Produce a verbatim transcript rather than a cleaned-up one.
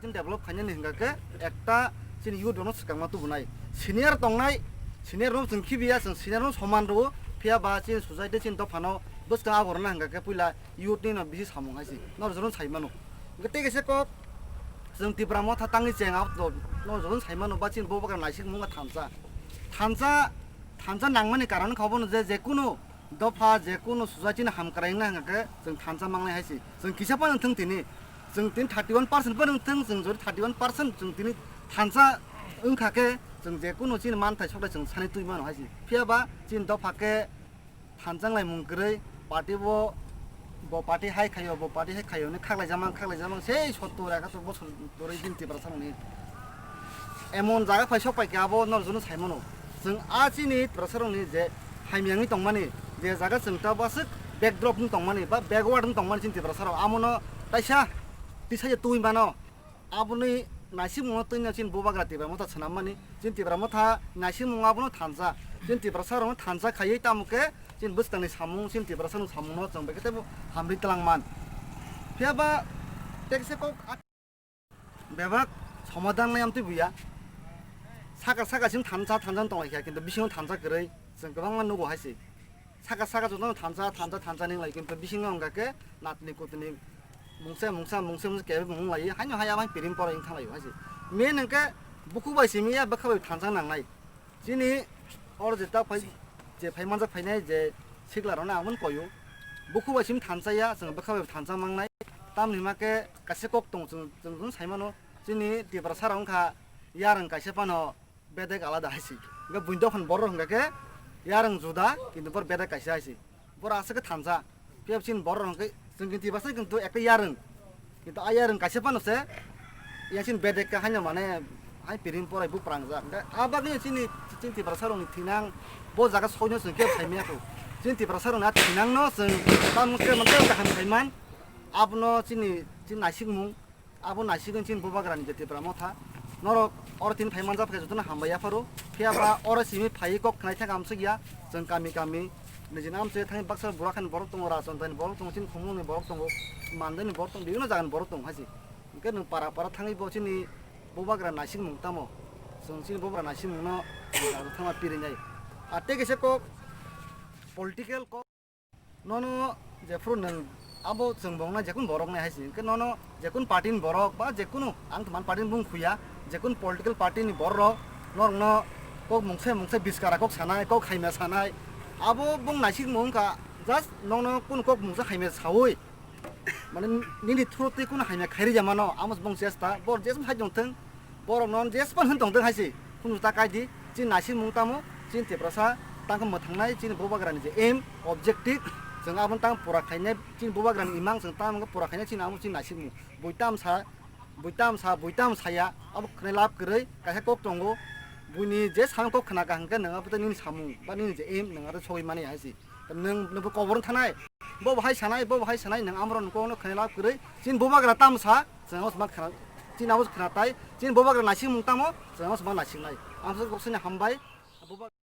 Chini develop khainani hingka khe ekta chini youth rokno swkangma tubunai. Senior tongnai, senior rok chwng khibiya, chwng senior rok soman rwo, phiya ba chini society chini dophano bwskang agorna hingka khe puila youth ni no bisi samung hai se. Nor jono sai mano. Hingke tei kaisa kok chwng Tipra Motha tangwi cheng abo to nor jono sai mano ba chini Bubagra naisik mungma thansa. Thansa, thansa nangmani karon kha obono je, je kunu dopha, je kunu society ni hamkraina hingka khe chwng thansa mangnai hai se. Chwng kisa phano thung tini. Chwng tini thirty one percent phano thung, chwng jodi thirty one percent chwng tini thansa wngkha khe chwng je kunu chini manthai sokthai chwng sani twi mano hai se. Phiya ba chini dopha khe thansa wnglaimung kwrwi party bo, bo party hai khaio, bo party hai khaio hwnwi khaklai jamang, khaklai jamang sei sottor ekattor bosor doroi chini Tiprasa rokni emon jaga phai sok pai khe abo nor jono sai mano. Chwng a chini Tiprasa rokni je hamya wngwi tongmani, je jaga chwng ta bwswk backdrop wng tongmani ba backward wng tongmani chini Tiprasa rok, amono taisa tisa je twi mano. Aboni naisikmungno twino chini Bubagra Tipra Motha swnammani, chini Tipra Motha naisikmung abono thansa, chini Tiprasa rokno thansa khaiwi tamo khe chini bwskangni samung, chini Tiprasa rokni samungno chwng bai khe teibo hamri twlangman. Phiya ba tekse kok Bebak somadan lai amtwi buya. Saka saka sim thansa thansa tong lai kha, kintu bisingo thansa kwrwi chwng kwbangma nugo hai se. Saka saka jotono thansa thansa thansa ning lai, kintu bisingo wngkha khe natni kutni mungsa mungsa mungsa mungsa kebek mung lai, haino hai abang piring pora wng thang lai hai se. Main hwnkhe bukhuk bai simi ya bwkha bai thansa nang nai. Chini oro je ta phai, je phai manjak phainai je sikla rokno ang bono koyo. Bukhuk bai simi thansa ya, chwng bwkha bai thansa mangnai. Tamni hima khe kaisa kok tong chwng, chwng, chwng sai mano. Chini Tiprasa rok wngkha yarwng kaisa phano bedek alada hai se. Hwnkhe buini dophani borok hwnkha khe yarwng juda, kintu bor bedek kaisa hai se. Boro aswk khe thansa. Phiya chini borok rok hwnkhe chwng kinti bwsai kintu ekta yarwng. Kintu a yarwng kaisa phano se yang chini bedek khe haino mane hai piring porai bu prangjak. Hwnkhe a bagwi chini, chini Tiprasa rokni thinang bo jaga soino chwng khe phaimaya kho. Chini Tiprasa rokni a thinangno chwng tamo khe mantei kaham khaiman. Abono chini, chini naisikmung. Abo naisigwi chini Bubagrani je Tipra Motha. Norok oro tini phai manjak khe jotono hambai yapharo. Phiya ba oro simi phaiwi kok khnai thangkha amswk ya. Chwng kami kami nijini amchoi thangwi baksa burakhani borok tongo, Rajantaini borok tongo, chini Khumulungni borok tongo, Mandaini borok tongo, bibhinno jagani borok tongo hai se. Hwnkhe nwng para para thangwi bo chini Bubagra naisigmung tamo. Chwng chini Bubagra naisigmungno thangma pirinai. A tei kaisa kok political kok. Nono jephuru nwng abo chwng bo wngnai jekunu borok nai hai se, hwnkhe nono jekunu party ni borok ba jekunu, ang to man party ni bung khuya, jekunu political party ni borok rok norokno kok mungsa mungsa biskara kok sanai, kok haimya sanai, abo bung naisik mung wngkha, just nono kunu kok mungsa haimya saui, mane nini through twi kunu haimya khairi ya mano, amo se bung chesta, bor jesma hai tong thung. Borok no jespan hwn tong thung hai se, khunu ta kai di, chini naisik mung tamo, chini Tiprasa tang khe mwthangnai, chini Bubagrani je aim, objective, chwng abono tang pura khainai, chini Bubagrani imang chwng tamo khe pura khainai, chini amo chini naisik mung. Bui tam sa, bui tam sa, bui tam saya, abo khwnai lab kwrwi, kaisa kok tongo, buini je samung kok khna kaham khe nwng abo tei nini samung, ba nini je aim, nwng aro sogwi mani hai se. Nwng, nwng bo kobor wng thanai, bo bo hai sanai, bo bo hai sanai, nwng amrok nwng kokno khwnai lab kwrwi, chini Bubagra tam sa, chwng abo se ma khna, chini abo se khna tai, chini Bubagra naisik mung tamo, chwng abo se ma naisik nai. Ang se kok sini hambai, Bubagra.